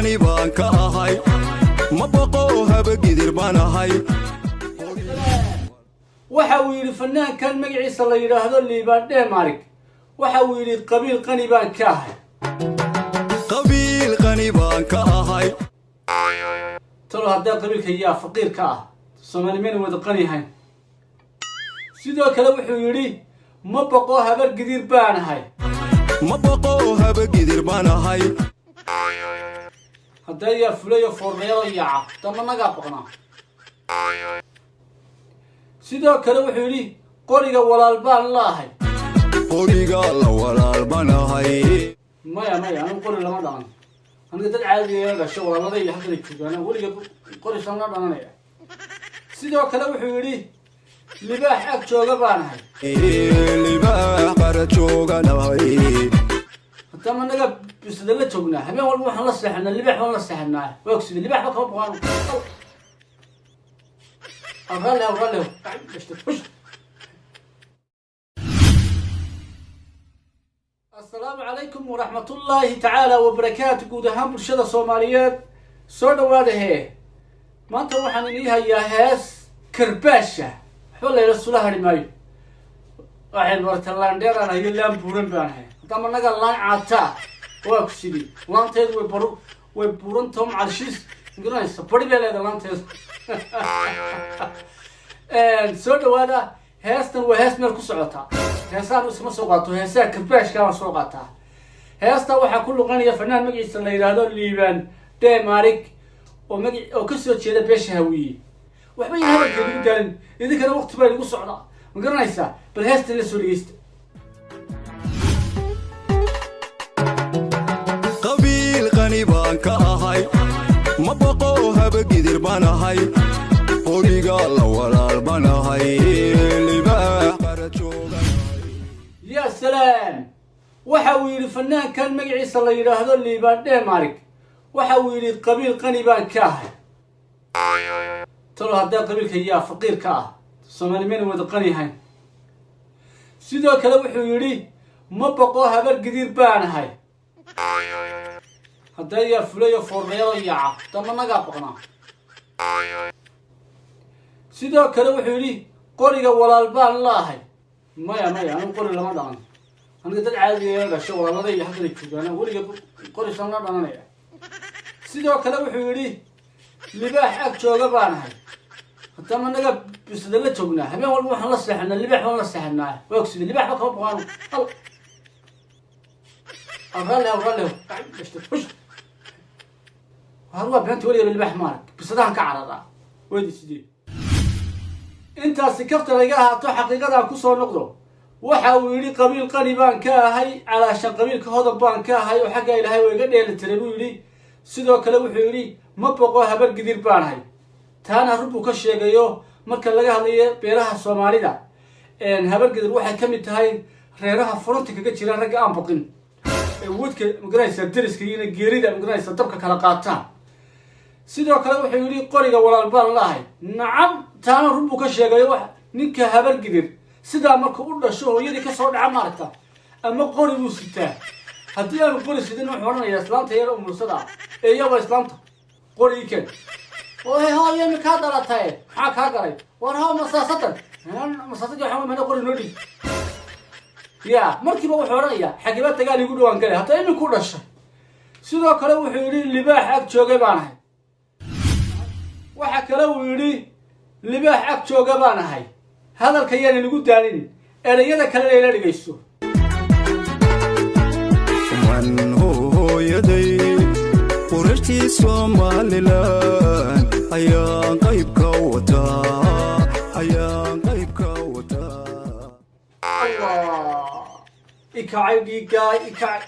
Qani baan ka ahay, ma baqo, habagidir baan ahay. Waxa uu yidhi fanaankan magaciisa la yidhaahdo Liibaan Dheemarig, waxa uu yidhi: "Qabiil qani baan ka ahay." Qabiil qani baan ka ahay. Talo haddaa qabiilka yaa faqiir ka ah? Soomaali mayna wada qani ahayn? Sidoo kale wuxuu yidhi: "Ma baqo, habar gidir baan ahay." Ma baqo, habagidir baan ahay. Haddaa yaa fulayo foorreeyado yaaca dama nagaa baqnaa? Sidoo kale wuxuu yidhi: "Qoriga walaal baan la ahay." Qoriga la walaal baan ahay. Maya, maya, anigu qori lama dhalan. Aniga dad caadiga dhasho, walaaladay halkana joogaan, weliga qorisan la dhalanaya. Sidoo kale wuxuu yidhi: "Libaax ag jooga baan ahay." Libaax qara jooganahay. Haddama naga bisada la joognaa? Habeen walba waxaan la seexanaa libaax baan la seexanaa. Waa ogsida, libaax ba kama boqaan. Raalli, raalli. Asalaamu calaykum waraxmatullaahi tacaala wabarakaatu. Guud ahaan bulshada Soomaaliyeed, soo dhawaada. Hee, maanta waxaan inii hayaa hees karbaasha. Waxba layla sula hari maayo. Waxay barta laandheeraan hayo, laan buuran baan ahay. Haddama naga laan caataa? Waa ku sidii laanteedu way baru, way buurantao macalshiis magaranaysa, bari bay leedahay laanteedu. Soo dhawaada. Heestan waa hees meel ku socota. Heesaan iskama soo qaato, heesaha karbaashka baan soo qaataa. Heesta waxaa ku luqanaya fanaan magaciisa la yidhaahdo Liibaan Demarig, oo maga oo kasoo jeeda beesha Hawiye. Waxba yan hadalka igu daalin, idinkana waqti baa igu socda, ma garanaysaa? Bal heestan la soo dhegeysta. Qabiil qani baan ka ahay, ma baqo, habagidir baan ahay, qoriga la walaal baan ahay, libaax qara jooganahay. Ya salaam! Waxa uu yidhi fanaankan magaciisa la yidhaahdo Liibaan Demarig, waxa uu yidhi: "Qabiil qani baan ka ahay." Talo haddaa qabiilka yaa faqiir ka ah? Soomaali mayna wada qani ahayn? Sidoo kale wuxuu yidhi: "Ma baqo, habar gidir baan ahay." Haddaa yaa fulayo foorreeyado yaaca dama nagaa baqnaa? Sidoo kale wuxuu yidhi: "Qoriga walaal baan la ahay." Maya, maya, anigu qori lama dhalan. Aniga dad caadiga dhasho, walaaladay halkana joogaan, weliga qorisan la dhalanaya. Sidoo kale wuxuu yidhi: "Libaax ag jooga baan ahay." Haddama naga bisada la joognaa? Habeen walba waxaan la seexanaa libaax baan la seexanaa. Waa ogsida, libaax ba kama boqaan. Raalli, raalli. Har waa beenta, weliga libaax maarag, bisadahan ka cararaa. Waydi sidee? Intaasi kafta laga ahaato, xaqiiqadaan kusoo noqdo. Waxa uu yidhi: "Qabiil qani baan ka ahay, calaashan qabiilka hodan baan ka ahay, oo xagga Ilaahay waa iga dheeli tiray," buu yidhi. Sidoo kale wuxuu yidhi: "Ma boqo, habar gidir baan ahay." Taana run buu ka sheegayo. Marka laga hadlayo beeraha Soomaalida, habar gidir waxay ka mid tahay reeraha furunta kaga jira, ragga aan baqin ee wadka, magaranaysa, deriska iyo geerida, magaranaysa, dabka kala qaataan. Sidoo kale wuxuu yidhi: "Qoriga walaal baan la ahay." Nacam, taana run buu ka sheegayo. Wax ninka habar gidir sidaa marka u dhasho, hooyadii kasoo dhaca, maaragta, ama qori buu sitaa. Haddii aanu qori sidin, wuxuu odhanayaa islaanta yar umursada ah ee iyaba islaanta: "Qori ii keen." "Oo he, hooyo, mi kaa dhalataye? Maxaa kaa galay? War hoo, masaasadan masaasadii waxaa mana qori noo dhig." Ya, markiiba wuxuu odhanayaa: "Xagiba dagaal igu dhawaan galay?" Hadda iminku dhashay. Sidoo kale wuxuu yidhi: "Libaax ag joogay baan ahay." Waxa kale uu yidhi: "Libaax ag jooga baan ahay." Hadalka yaanan igu daalin, ereyada kalena ila dhegayso. Man hooyaday qurashtii Somalilan ayaan qayb ka wataa, ayaan qayb ka wataa. Allah, ikacay dhiiggaay, ikacay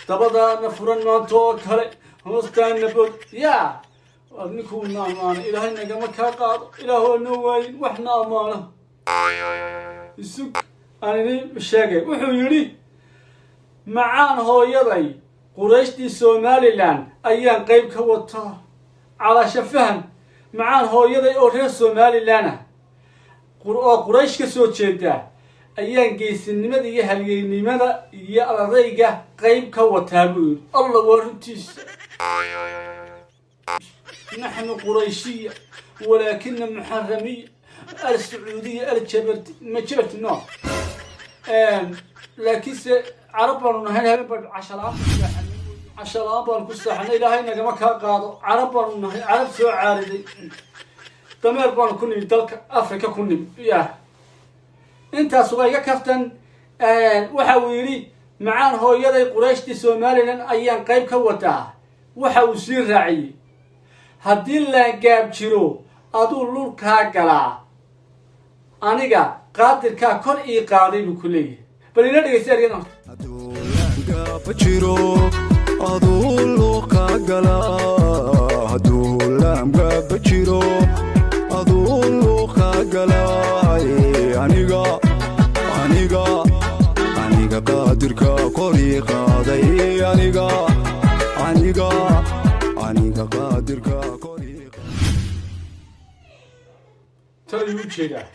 dabadaana furan maanta oo kale, hoostaana bod ya. Ninkuuna ammaano, Ilaahay nagama kaa qaado. Ilaah waa noo waayin waxna ammaano. Isug, aan idin sheegay. Wuxuu yidhi: "Macaan hooyaday Qurayshtii Somalilan ayaan qayb ka wataa." Calaasha faham, macaan hooyaday oo reer Somalilan ah oo Quraysh ka soo jeeda ayaan geysinimada iyo halyeynimada iyo adadayga qayb ka wataa, buu yidhi. Allah, waa runtiisa. Naxnu qurayshiya walaakina muxaramiya alsacuudiya aljabarti ma jabarti no, laakiinse carab baanu nahayn. Habeen baan cashalaan ku seexanay, cashalaan baan ku seexanay. Ilaahay nagama kaa qaado. Carab baanu nahay, carab soo caariday. Dameer baanu ku nimi dalka Africa ku nimi. Ya, intaas waa iga kaftan. Waxa uu yidhi macaan hooyaday Qurayshtii Somalilan ayaan qayb ka wataa. Waxa uu sii raaciyey: haddii laangaab jiro aduu lulkaa galaa, aniga qaadirkaa kor ii qaaday, buu ku leeyahay. Bal ila dhegeysta eryadan horta. Hadduu laangaaba jiro aduu luuqa galaa, hadduu laangaaba jiro aduu luuqa galaa, aniga qaadirka kor ii qaaday, aniga qaadirka kor ii qaaday. Talayuu u jeedaa?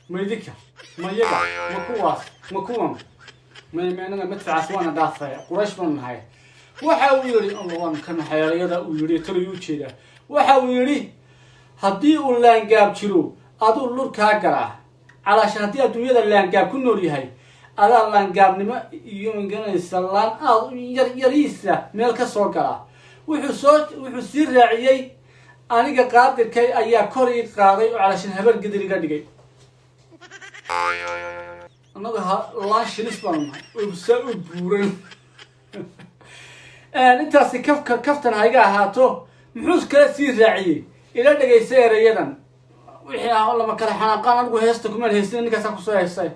Ma idinka, ma iyaga, ma kuwaas, ma kuwan? Maymaanada madfacaas waana dhaafaya. Quraysh baanu nahay, waxa uu yidhi. Allah, waan ka naxay erayada uu yidhi. Talayuu u jeedaa? Waxa uu yidhi haddii uu laangaab jiro aduu lurkaa galaa. Calaashan haddii adduunyada laangaab ku nool yahay, adaa laangaabnimo iyo maganaysa laan aad u yar yariisa meel ka soo galaa. Wuxuu sii raaciyey: aniga qaadirkay ayaa kor ii qaaday oo calaashan habar gidir iga dhigay. Annaga ha laan shilis baanu nahay oo saa u buuran. Intaasi kafka kaftan ha iga ahaato. Muxuu kala sii raaciyey? Ila dhegaysa erayadan. Wixii ah lama kala xanaaqaan. Anigu heesta kumaan haysin, ninkaasaa kusoo heestay.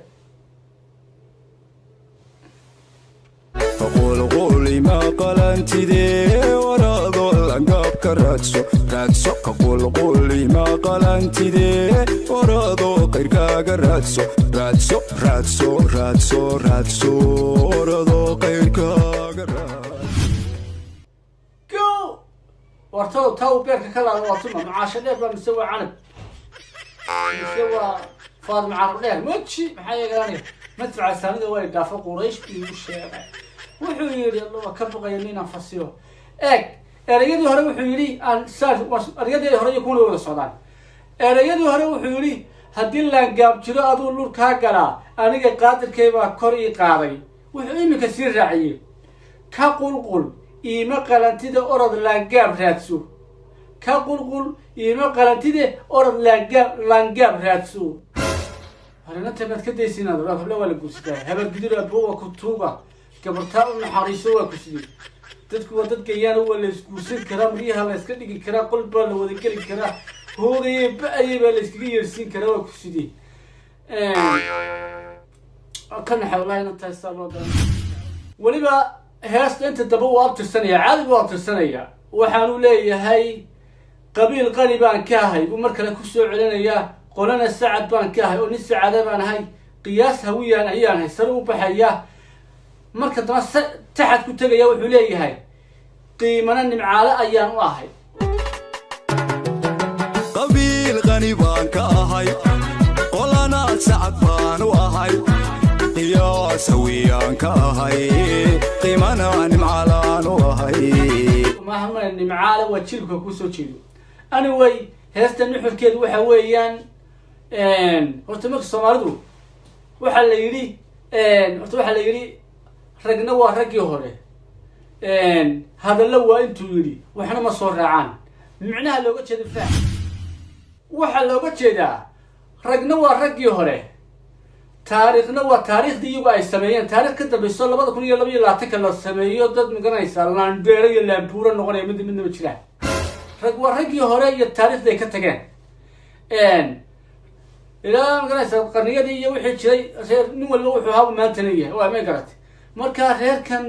Qulqulima qalantidee waraado langaabka raadso, raadso. Ka qulqulima qalantidee waraado qayrkaaga raadso, raadso, raadso, raadso, raadso, warado qayrkaaga raadso. Go wartado taa uu beerka ka laada waa tuma? Macaasho dheer baa mise waa Canab mise waa Faadima Carab dheer? Moji maxaa yeegaanaya? Madfaca saanida waa dhaafo. Quraysh buu igu sheegay. Wuxuu yidhi alla waa ka baqaya inaan fasiro. Eeg ereyadii hore. Wuxuu yidhi aan saa ereyadii hore iyo kuwana way wada socdaan. Ereyadii hore wuxuu yidhi: haddii laangaab jiro aduu lur kaa galaa, aniga qaadirkay baa kor ii qaaday. Wuxuu iminka sii raaciyey: ka qulqul iima qalantida, orod laangaab raadso. Ka qulqul iima qalantide, orod laangaab raadso. Harinanta maad ka daysiinaad? Habla waa la guursadaa. Habar gidir abo waa ku tuuga, gabartaa u naxariiso. Waa ku sidee? Dadku waa dad gayaana, waa la isguursan karaa, maryaha la iska dhigi karaa, qol baa la wada geli karaa, hoogayay ba-ayay baa la iskaga yeersiin karaa. Waa ku sidee? Ka naxay wallahi inantahay saa loo garan. Weliba heesta inta daba uu abtirsanaya, caadi buu abtirsanaya. Waxaanu leeyahay qabiil qani baan ka ahay, buu mar kale kusoo celinayaa. Qolana Sacad baan ka ahay oo nin Sacada baan ahay, qiyaas Hawiyaan ayaan ahay. Sare u baxaya, marka damba taxad ku tegaya. Wuxuu leeyahay qiimana Nimcaale ayaan u ahay. Qabiil qani baan ka ahay, qolana Sacad baan u ahay, qiyaas Hawiyaan ka ahay, qiimana Nimcalaan u ahay. Maaha Nimcaale, waa jilibka kusoo jeedo. Anyway, heesta nuxurkeedu waxa weeyaan, horta marka Soomaalidu waxaa la yidhi, horta waxaa la yidhi ragna waa raggii hore, hadallo waa intuu yidhi waxna ma soo raacaan. Micnaha looga jeeda fahm, waxaa looga jeedaa ragna waa raggii hore, taariikhna waa taariikhdii iyagu ay sameeyeen. Taarikh ka dambayso 2022-ka la sameeyo, dad maganaysaa laandheero iyo laambuuro noqonaya mid midnaba jiraan. Rag waa raggii hore iyo taariikhdii ay ka tageen ilaa maganaysaa qarniyadii iyo wixii jiray. Reer nin walba wuxuu ahaa maantana yahay, waa may garatay. Marka reerkan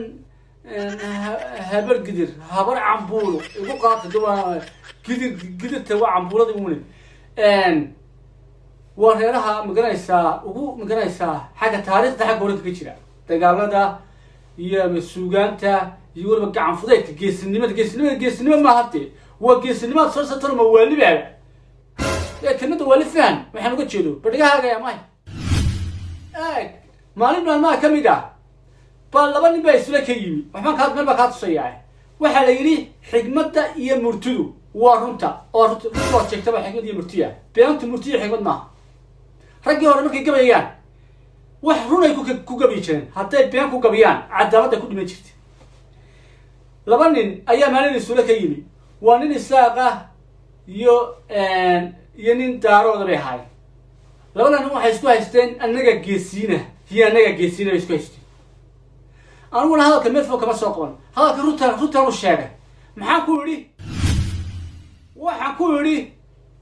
Habar Gidir, Habar Cambuulo igu qaata de, waa gidir, gidirta waa cambuuladii une. Waa reeraha maganaysaa ugu maganaysaa xagga taariikhda, xagga hore kaga jira dagaalada iyo suugaanta iyo weliba gacan fudeydka, geesinimada. Geesinimada, geesinimo maaha dee, waa geesinimaad soo satano ma waalibaaba ee kelmadda waali fahan waxaan uga jeedo badhigahaaga yaa mahay. Eeg, maalin maalmaha ka mid ah baa laba nin baa isla ka yimi. Waxbaan kaa meel baa kaa tusayaa. Waxaa la yidhi xigmadda iyo murtidu waa runta, oo runta waad sheegtaba xigmad iyo murtiya. Beentu murtiya xigmad maaha. Raggii hore markay gabayayaan wax runay ku gabi jireen. Hadday been ku gabiyaan, cadaaladday ku dhiman jirta. Laba nin ayaa maalin isuule ka yimi. Waa nin Isaaq ah iyo nin Daarooda bay ahaayeen. Labada nin waxay isku haysteen annaga geesiina iyo annaga geesiina bay isku haysteen. Aniguna hadalka meel fog kama soo qaban. Hadalka runtaan u sheegay. Maxaan ku idhi? Waxaan ku idhi,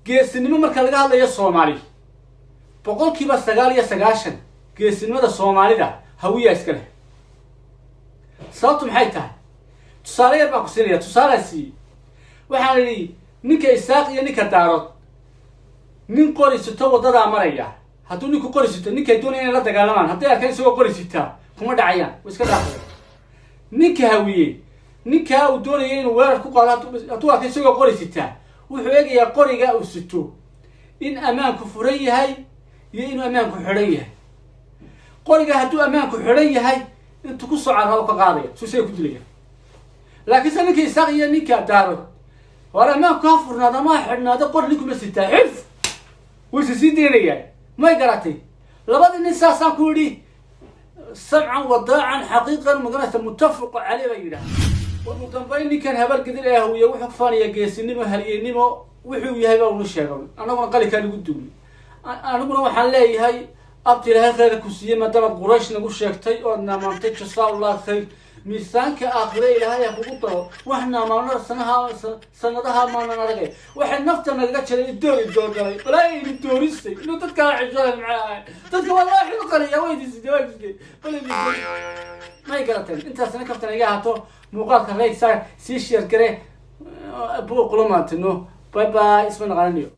geesinimo marka laga hadlayo Soomaali, 99% geesinimada Soomaalida Hawiyaa iska leh. Sababtu maxay tahay? Tusaale yar baan ku siinaya. Tusaalaa siiyey. Waxaan idhi, ninka Isaaq iyo ninka Daarood, nin qori sito waddadaa maraya, hadduu ninku qori sito, ninkay doonaya inay la dagaalamaan hadday arkaan isagoo qori sitaa, kuma dhacayaan, way iska dhaafayaan. Ninka Hawiye, ninkaa uu doonaya inuu weerar ku qaado, hadduu arka isagoo qori sitaa, wuxuu eegayaa qoriga uu sito in ammaanku furan yahay iyo inuu ammaanku xidhan yahay. Qoriga hadduu ammaanku xidhan yahay, intuu kusoo carrabo ka qaadaya, suu isaga ku dilaya. Laakiinse ninka Isaaq iyo ninka Daarood, waar ammaanku ha furnaado ama ha xidhnaado, qori ninkuma sitaa, xif wayse sii daynayaan. May garatay? Labadii nin saasaan ku yidhi, samcan wadaacan, xaqiiqan maganaysa, muttafaqu caley baa yidhaha. Ugu dambayn, ninkan Habargedir ee Hawiye wuxuu kufaanaya geesinimo, halyeennimo. Wuxuu yahay baa unu sheegay, annaguna qalinkaa nagu duulay. Aniguna waxaan leeyahay, abti, Ilaahay khayra ku siiyey, maadaamaad Quraysh nagu sheegtay ood naamaantay. Jasaa Allah khayr, miisaanka aakhire Ilaahay ha kugu daro. Wax naamaano sanaha sanadaha maanan aragay. Waxay nafta nagaga jiray idoor, idoor galay, walaa ini doorisay inuu dadkaa xishoonay. Maxay ahay dadka? Waa loo xil qariya. Waydisidee, waydiside, bal may garateen? Intaasna kaftan iga ahaato. Muuqaalka like saar, sii share gare, buuq kula maantino. Bye bye, isma naqaananiyo.